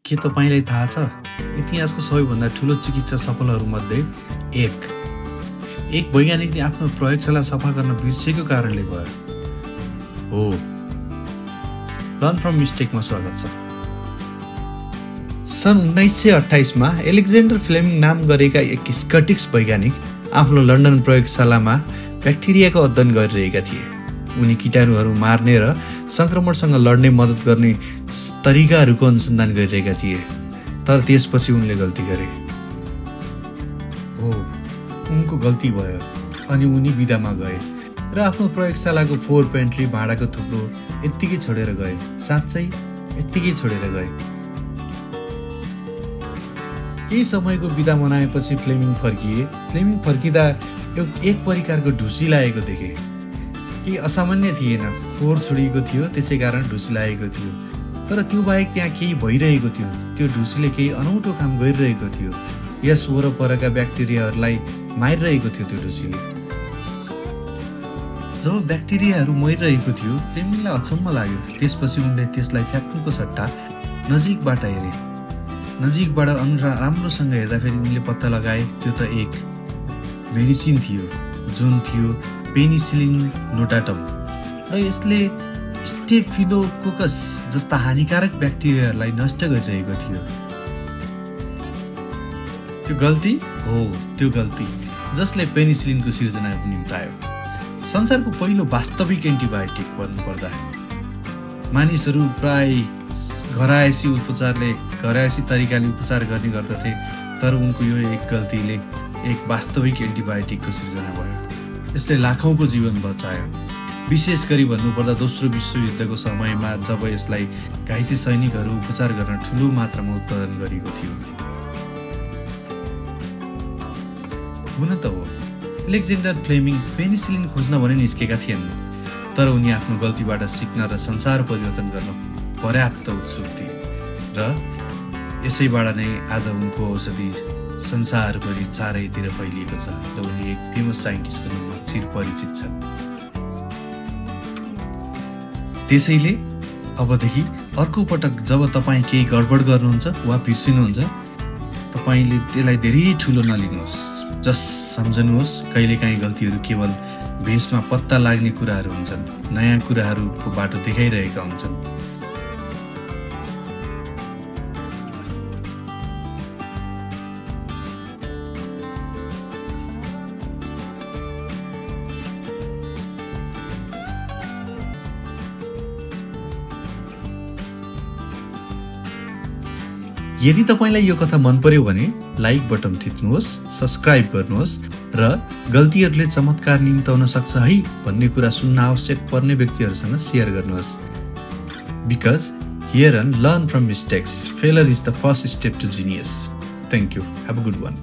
के तपाईलाई थाहा छ इतिहासको सबैभन्दा ठुलो चिकित्सा सफलहरूमध्ये एक वैज्ञानिकले आफ्नो प्रयोगशाला सफा गर्न बिर्सेको कारणले भयो हो। लर्न फ्रम मिस्टेकमा स्वागत छ। सन् 1928 मा एलेक्जेन्डर फ्लेमिङ नाम गरेका एक स्कटिश वैज्ञानिक आफ्नो लन्डन प्रयोगशालामा ब्याक्टेरियाको अध्ययन गरिरहेका थिए। उनी कीटाणुहरू मार्ने र संक्रमणसँग लड्ने मद्दत गर्ने तरिकाहरूको अनुसन्धान गरिरहेका थिए। तर त्यसपछि उनले गल्ती गरे। हो, उनको गल्ती भयो अनि उनी बिदामा गए र आफ्नो प्रयोगशालाको फोहोर पेन्ट्री भाँडाको थुप्रो यत्तिकै छोडेर गए। साँच्चै यत्तिकै छोडेर गए। केही समयको बिदा मनाएपछि फ्लेमिङ फर्किए। फ्लेमिङ फर्किँदा एक प्रकारको ढुसी लागेको देखे। केही असामान्य थिएन, फोहोर छोडिएको थियो, त्यसै कारण ढुसी लागेको थियो। तर त्यो बाहेक त्यहाँ केही भइरहेको थियो। त्यो ढुसीले केही अनौठो काम गरिरहेको थियो। यस वरपरका ब्याक्टेरियाहरूलाई मारिरहेको थियो त्यो ढुसीले। जब ब्याक्टेरियाहरू मरिरहेको थियो फ्लेमिङलाई अचम्म लाग्यो। त्यसपछि उनले त्यसलाई फ्याक्नुको सट्टा नजिकबाट हेरे। नजिकबाट राम्रोसँग हेर्दाखेरि उनले पत्ता लगाए त्यो त एक मेडिसिन थियो जुन थियो पेनिसिलिन नोटाटम र यसले स्टेफिलोकोकस जस्ता हानिकारक ब्याक्टेरियाहरूलाई नष्ट गरिरहेको थियो। त्यो गल्ती हो, त्यो गल्ती जसले पेनिसिलिनको सिर्जना निम्तायो। संसारको पहिलो वास्तविक एन्टिबायोटिक भन्नुपर्दा मानिसहरू प्राय घरायसी तरिकाले उपचार गर्ने गर्दथे। तर उनको यो एक गल्तीले एक वास्तविक एन्टिबायोटिकको सिर्जना भयो। यसले लाखौंको जीवन बचायो। विशेष गरी भन्नुपर्दा दोस्रो विश्वयुद्धको समयमा जब यसलाई घाइते सैनिकहरू उपचार गर्न ठूलो मात्रामा उत्पादन गरिएको थियो। हुन त हो, एलेक्जेन्डर फ्लेमिङ पेनिसिलिन खोज्न भने निस्केका थिएन। तर उनी आफ्नो गल्तीबाट सिक्न र संसार परिवर्तन गर्न पर्याप्त उत्सुक थिए र यसैबाट नै आज उनको औषधि संसारभरि चारैतिर फैलिएको छ र उनी एक फेमस साइन्टिस्टको रूपमा चिरपरिचित छन्। त्यसैले अबदेखि अर्को पटक जब तपाईँ केही गडबड गर्नुहुन्छ वा बिर्सिनुहुन्छ तपाईँले त्यसलाई धेरै ठुलो नलिनुहोस्। जस्ट सम्झनुहोस् कहिलेकाहीँ गल्तीहरू केवल भेषमा पत्ता लाग्ने कुराहरू हुन्छन्, नयाँ कुराहरूको बाटो देखाइरहेका हुन्छन्। यदि तपाईलाई यो कथा मन पर्यो भने लाइक बटन थिच्नुहोस्, सब्स्क्राइब गर्नुहोस् र गल्तीहरूले चमत्कार निम्ताउन सक्छ है भन्ने कुरा सुन्न आवश्यक पर्ने व्यक्तिहरूसँग शेयर गर्नुहोस्। Because here and learn from mistakes. Failure is the first step to genius. Thank you. Have a good one.